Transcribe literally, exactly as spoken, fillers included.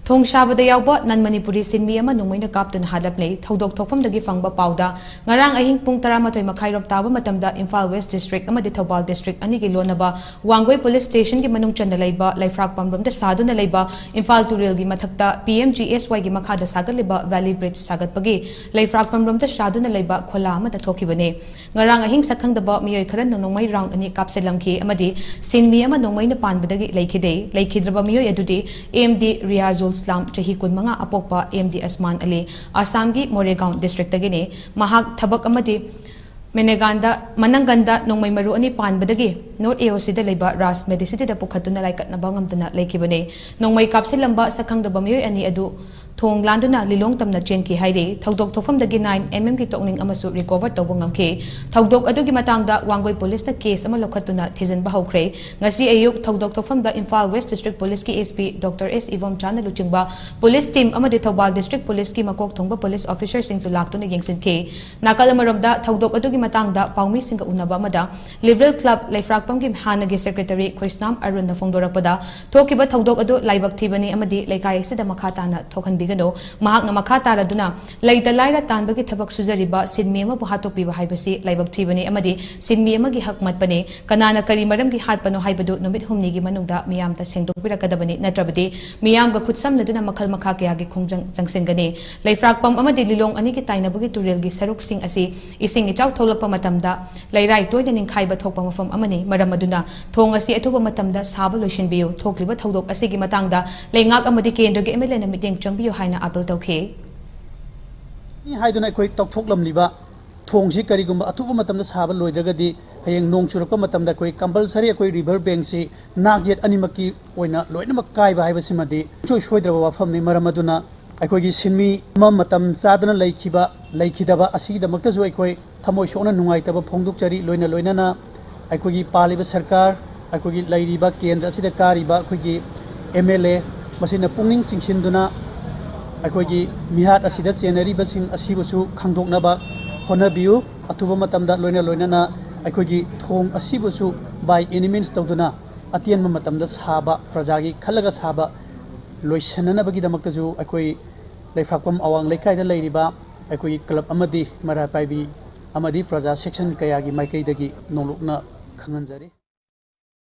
ꯊꯣꯡ ꯁꯥꯕꯗ ꯌꯥꯎꯕ ꯅꯟ ꯃꯅꯤꯄꯨꯔꯤ ꯁꯤꯟꯃꯤ ꯑꯃ ꯅꯣꯡꯃꯩꯅ ꯀꯥꯞꯇꯨꯅ ꯍꯥꯠꯂꯝꯂꯦ꯫ ꯊꯧꯗꯣꯛ ꯊꯣꯛꯐꯝꯗꯒꯤ ꯐꯪꯕ ꯄꯥꯎꯗ, ꯉꯔꯥꯡ ꯑꯍꯤꯡ ꯄꯨꯡ ꯇꯔꯥꯃꯥꯊꯣꯏ ꯃꯈꯥꯏꯔꯣꯝ ꯇꯥꯕ ꯃꯇꯝꯗ ꯏꯝꯐꯥꯜ ꯋꯦꯁ ꯗꯤꯁꯇ꯭ꯔꯤꯛ ꯑꯃꯗꯤ ꯊꯧꯕꯥꯜ ꯗꯤꯁꯇ꯭ꯔꯤꯛ ꯑꯅꯤꯒꯤ ꯂꯣꯟꯅꯕ ꯋꯥꯡꯒꯣꯏ ꯄꯨꯂꯤꯁ ꯁ꯭ꯇꯦꯁꯟꯒꯤ ꯃꯅꯨꯡ ꯆꯟꯅ ꯂꯩꯕ ꯂꯩꯐ꯭ꯔꯥꯛꯄꯝꯔꯣꯝꯗ ꯁꯥꯗꯨꯅ ꯂꯩꯕ ꯏꯝꯐꯥꯜ ꯇꯨꯔꯦꯜꯒꯤ ꯃꯊꯛꯇ ꯄꯤ ꯑꯦꯝ ꯖꯤ ꯑꯦꯁ ꯋꯥꯏꯒꯤ ꯃꯈꯥꯗ ꯁꯥꯒꯠꯂꯤꯕ ꯚꯦꯂꯤ ꯕ꯭ꯔꯤꯖ ꯁꯥꯒꯠꯄꯒꯤ ꯂꯩꯐ꯭ꯔꯥꯛꯄꯝꯔꯣꯝꯗ ꯁꯥꯗꯨꯅ ꯂꯩꯕ ꯈꯣꯂꯥ ꯑꯃꯗ ꯊꯣꯛꯈꯤꯕꯅꯤ꯫ ꯉꯔꯥꯡ ꯑꯍꯤꯡ ꯁꯛꯈꯪꯗꯕ ꯃꯤꯑꯣꯏ ꯈꯔꯅ ꯅꯣꯡꯃꯩ ꯔꯥꯎꯟ ꯑꯅꯤ ꯀꯥꯞꯁꯤꯜꯂꯝꯈꯤ ꯑꯃꯗꯤ ꯁꯤꯟꯃꯤ ꯑꯃ ꯅꯣꯡꯃꯩꯅ ꯄꯥꯟꯕꯗꯒꯤ ꯂꯩꯈꯤꯗꯦ꯫ ꯂꯩꯈꯤꯗ꯭ꯔꯕ ꯃꯤꯑꯣꯏ ꯑꯗꯨꯗꯤ ꯑꯦꯝ ꯗꯤ ꯔꯤꯌꯥꯖꯨꯜ ꯏꯁꯂꯥꯝ, ꯆꯍꯤ ꯀꯨꯟꯃꯉꯥ, ꯑꯄꯣꯛꯄ ꯑꯦꯝ ꯗꯤ ꯑꯁꯃꯥꯟ ꯑꯂꯤ, ꯑꯁꯥꯝꯒꯤ ꯃꯣꯔꯦꯒꯥꯎꯟ ꯗꯤꯁꯇ꯭ꯔꯤꯛꯇꯒꯤꯅꯤ꯫ ꯃꯍꯥꯛ ꯊꯕꯛ ꯑꯃꯗꯤ ꯃꯦꯅꯦꯒꯥꯟꯗ, ꯃꯅꯪꯒꯟꯗ ꯅꯣꯡꯃꯩ ꯃꯔꯨ ꯑꯅꯤ ꯄꯥꯟꯕꯗꯒꯤ ꯅꯣꯔꯠ ꯑꯦ ꯑꯣ ꯁꯤꯗ ꯂꯩꯕ ꯔꯥꯖ ꯃꯦꯗꯤꯁꯤꯇꯤꯗ ꯄꯨꯈꯠꯇꯨꯅ ꯂꯥꯏꯀꯠꯅꯕ ꯉꯝꯗꯅ ꯂꯩꯈꯤꯕꯅꯤ꯫ ꯅꯣꯡꯃꯩ ꯀꯥꯞꯁꯤꯜꯂꯝꯕ ꯁꯛꯈꯪꯗꯕ ꯃꯤꯑꯣꯏ ꯑꯅꯤ ꯑꯗꯨ ꯊꯣꯡ ꯂꯥꯟꯗꯨꯅ ꯂꯤꯂꯣꯡ ꯇꯝꯅ ꯆꯦꯟꯈꯤ ꯍꯥꯏꯔꯤ꯫ ꯊꯧꯗꯣꯛ ꯊꯣꯛꯐꯝꯗꯒꯤ ꯅꯥꯏꯟ ꯑꯦꯝ ꯑꯦꯝꯒꯤ ꯇꯣꯛꯅꯤꯡ ꯑꯃꯁꯨ ꯔꯤꯀꯣꯚꯔ ꯇꯧꯕ ꯉꯝꯈꯤ꯫ ꯊꯧꯗꯣꯛ ꯑꯗꯨꯒꯤ ꯃꯇꯥꯡꯗ ꯋꯥꯡꯒꯣꯏ ꯄꯨꯂꯤꯁꯅ ꯀꯦꯁ ꯑꯃ ꯂꯧꯈꯠꯇꯨꯅ ꯊꯤꯖꯤꯟꯕ ꯍꯧꯈ꯭ꯔꯦ꯫ ꯉꯁꯤ ꯑꯌꯨꯛ ꯊꯧꯗꯣꯛ ꯊꯣꯛꯐꯝꯗ ꯏꯝꯐꯥꯜ ꯋꯦꯁ ꯗꯤꯁꯇ꯭ꯔꯤꯛ ꯄꯨꯂꯤꯁꯀꯤ ꯑꯦꯁ ꯄꯤ ꯗꯣꯛꯇꯔ ꯑꯦꯁ ꯏꯕꯣꯝꯆꯥꯅ ꯂꯨꯆꯤꯡꯕ ꯄꯨꯂꯤꯁ ꯇꯤꯝ ꯑꯃꯗꯤ ꯊꯧꯕꯥꯜ ꯗꯤꯁꯇ꯭ꯔꯤꯛ ꯄꯨꯂꯤꯁꯀꯤ ꯃꯀꯣꯛ ꯊꯣꯡꯕ ꯄꯨꯂꯤꯁ ꯑꯣꯐꯤꯁꯔꯁꯤꯡꯁꯨ ꯂꯥꯛꯇꯨꯅ ꯌꯦꯡꯁꯤꯟꯈꯤ꯫ ꯅꯥꯀꯜ ꯑꯃꯔꯣꯝꯗ, ꯊꯧꯗꯣꯛ ꯑꯗꯨꯒꯤ ꯃꯇꯥꯡꯗ ꯄꯥꯎꯃꯤꯁꯤꯡꯒ ꯎꯅꯕ ꯑꯃꯗ ꯂꯤꯕꯔꯦꯜ ꯀ꯭ꯂꯕ ꯂꯩꯐ꯭ꯔꯥꯛꯄꯝꯒꯤ ꯍꯥꯟꯅꯒꯤ ꯁꯦꯀ꯭ꯔꯦꯇꯔꯤ ꯈꯣꯏꯁꯅꯥꯝ ꯑꯔꯨꯟꯅ ꯐꯣꯡꯗꯣꯔꯛꯄꯗ, ꯊꯣꯛꯈꯤꯕ ꯊꯧꯗꯣꯛ ꯑꯗꯨ ꯂꯥꯏꯕꯛ ꯊꯤꯕꯅꯤ ꯑꯃꯗꯤ ꯂꯩꯀꯥꯏ ꯑꯁꯤꯗ ꯃꯈꯥ ꯇꯥꯅ ꯊꯣꯛꯍꯟꯕꯤꯒꯅꯨ꯫ ꯃꯍꯥꯛꯅ ꯃꯈꯥ ꯇꯥꯔꯗꯨꯅ ꯂꯩꯇ ꯂꯥꯏꯔ ꯇꯥꯟꯕꯒꯤ ꯊꯕꯛ ꯁꯨꯖꯔꯤꯕ ꯁꯤꯟꯃꯤ ꯑꯃꯕꯨ ꯍꯥꯠꯇꯣꯛꯄꯤꯕ ꯍꯥꯏꯕꯁꯤ ꯂꯥꯏꯕꯛ ꯊꯤꯕꯅꯤ ꯑꯃꯗꯤ ꯁꯤꯟꯃꯤ ꯑꯃꯒꯤ ꯍꯛ ꯃꯠꯄꯅꯤ꯫ ꯀꯅꯥꯅ ꯀꯔꯤ ꯃꯔꯝꯒꯤ ꯍꯥꯠꯄꯅꯣ ꯍꯥꯏꯕꯗꯨ ꯅꯨꯃꯤꯠ ꯍꯨꯝꯅꯤꯒꯤ ꯃꯅꯨꯡꯗ ꯃꯤꯌꯥꯝꯗ ꯁꯦꯡꯗꯣꯛꯄꯤꯔꯛꯀꯗꯕꯅꯤ, ꯅꯠꯇ꯭ꯔꯕꯗꯤ ꯃꯤꯌꯥꯝꯒ ꯈꯨꯠꯁꯝꯅꯗꯨꯅ ꯃꯈꯜ ꯃꯈꯥ ꯀꯌꯥꯒꯤ ꯈꯣꯡꯖꯪ ꯆꯪꯁꯤꯟꯒꯅꯤ꯫ ꯂꯩꯐ꯭ꯔꯥꯛꯄꯝ ꯑꯃꯗꯤ ꯂꯤꯂꯣꯡ ꯑꯅꯤꯒꯤ ꯇꯥꯏꯅꯕꯒꯤ ꯇꯨꯔꯦꯜꯒꯤ ꯁꯔꯨꯛꯁꯤꯡ ꯑꯁꯤ ꯏꯁꯤꯡ ꯏꯆꯥꯎ ꯊꯣꯛꯂꯛꯄ ꯃꯇꯝꯗ ꯂꯩꯔꯥꯏ ꯇꯣꯏꯅ ꯅꯤꯡꯈꯥꯏꯕ ꯊꯣꯛꯄ ꯃꯐꯝ ꯑꯃꯅꯤ꯫ ꯃꯔꯝ ꯑꯗꯨꯅ ꯊꯣꯡ ꯑꯁꯤ ꯑꯊꯨꯕ ꯃꯇꯝꯗ ꯁꯥꯕ ꯂꯣꯏꯁꯤꯟꯕꯤꯌꯨ꯫ ꯊꯣꯛꯂꯤꯕ ꯊꯧꯗꯣꯛ ꯑꯁꯤꯒꯤ ꯃꯇꯥꯡꯗ ꯂꯩꯉꯥꯛ ꯑꯃꯗꯤ ꯀꯦꯟꯗ꯭ꯔꯒꯤ ꯑꯦꯝ ꯑꯦꯜ ꯑꯦꯅ ꯃꯤꯠꯌꯦꯡ ꯆꯪꯕꯤꯌꯨ ꯍꯥꯏꯅ ꯑꯥꯄꯤꯜ ꯇꯧꯈꯤ꯫ ꯍꯥꯏꯗꯨꯅ ꯑꯩꯈꯣꯏ ꯇꯧꯊꯣꯛꯂꯝꯂꯤꯕ ꯊꯣꯡꯁꯤ ꯀꯔꯤꯒꯨꯝꯕ ꯑꯊꯨꯕ ꯃꯇꯝꯗ ꯁꯥꯕ ꯂꯣꯏꯗ꯭ꯔꯒꯗꯤ, ꯍꯌꯦꯡ ꯅꯣꯡ ꯆꯨꯔꯛꯄ ꯃꯇꯝꯗ ꯑꯩꯈꯣꯏ ꯀꯝꯄꯜꯁꯔꯤ ꯑꯩꯈꯣꯏ ꯔꯤꯚꯔ ꯕꯦꯡꯁꯤ ꯅꯥꯛ ꯌꯦꯠ ꯑꯅꯤꯃꯛꯀꯤ ꯑꯣꯏꯅ ꯂꯣꯏꯅꯃꯛ ꯀꯥꯏꯕ ꯍꯥꯏꯕꯁꯤꯃꯗꯤ ꯁꯨꯡꯁꯣꯏ ꯁꯣꯏꯗ꯭ꯔꯕ ꯋꯥꯐꯝꯅꯤ꯫ ꯃꯔꯝ ꯑꯗꯨꯅ ꯑꯩꯈꯣꯏꯒꯤ ꯁꯤꯟꯃꯤ ꯑꯃ ꯃꯇꯝ ꯆꯥꯗꯅ ꯂꯩꯈꯤꯕ, ꯂꯩꯈꯤꯗꯕ ꯑꯁꯤꯒꯤꯗꯃꯛꯇꯁꯨ ꯑꯩꯈꯣꯏ ꯊꯃꯣꯏ ꯁꯣꯛꯅ ꯅꯨꯡꯉꯥꯏꯇꯕ ꯐꯣꯡꯗꯣꯛꯆꯔꯤ꯫ ꯂꯣꯏꯅ ꯂꯣꯏꯅꯅ ꯑꯩꯈꯣꯏꯒꯤ ꯄꯥꯜꯂꯤꯕ ꯁꯔꯀꯥꯔ, ꯑꯩꯈꯣꯏꯒꯤ ꯂꯩꯔꯤꯕ ꯀꯦꯟꯗ꯭ꯔ ꯑꯁꯤꯗ ꯀꯥꯔꯤꯕ ꯑꯩꯈꯣꯏꯒꯤ ꯑꯦꯝ ꯑꯦꯜ ꯑꯦ, ꯃꯁꯤꯅ ꯄꯨꯛꯅꯤꯡ ꯆꯤꯡꯁꯤꯟꯗꯨꯅ ꯑꯩꯈꯣꯏꯒꯤ ꯃꯤꯍꯥꯠ ꯑꯁꯤꯗ ꯆꯦꯟꯅꯔꯤꯕꯁꯤꯡ ꯑꯁꯤꯕꯨꯁꯨ ꯈꯪꯗꯣꯛꯅꯕ ꯍꯣꯠꯅꯕꯤꯌꯨ꯫ ꯑꯊꯨꯕ ꯃꯇꯝꯗ ꯂꯣꯏꯅ ꯂꯣꯏꯅꯅ ꯑꯩꯈꯣꯏꯒꯤ ꯊꯣꯡ ꯑꯁꯤꯕꯨꯁꯨ by any means ꯇꯧꯗꯨꯅ ꯑꯇꯦꯟꯕ ꯃꯇꯝꯗ ꯁꯥꯕ, ꯄ꯭ꯔꯖꯥꯒꯤ ꯈꯜꯂꯒ ꯁꯥꯕ ꯂꯣꯏꯁꯤꯟꯅꯅꯕꯒꯤꯗꯃꯛꯇꯁꯨ ꯑꯩꯈꯣꯏ ꯂꯩꯐꯥꯛꯄꯝ ꯑꯋꯥꯡ ꯂꯩꯀꯥꯏꯗ ꯂꯩꯔꯤꯕ ꯑꯩꯈꯣꯏꯒꯤ ꯀ꯭ꯂꯕ ꯑꯃꯗꯤ ꯃꯩꯔꯥ ꯄꯥꯏꯕꯤ ꯑꯃꯗꯤ ꯄ꯭ꯔꯖꯥ ꯁꯦꯛꯁꯟ ꯀꯌꯥꯒꯤ ꯃꯥꯏꯀꯩꯗꯒꯤ ꯅꯣꯡꯂꯨꯛꯅ ꯈꯪꯍꯟꯖꯔꯤ꯫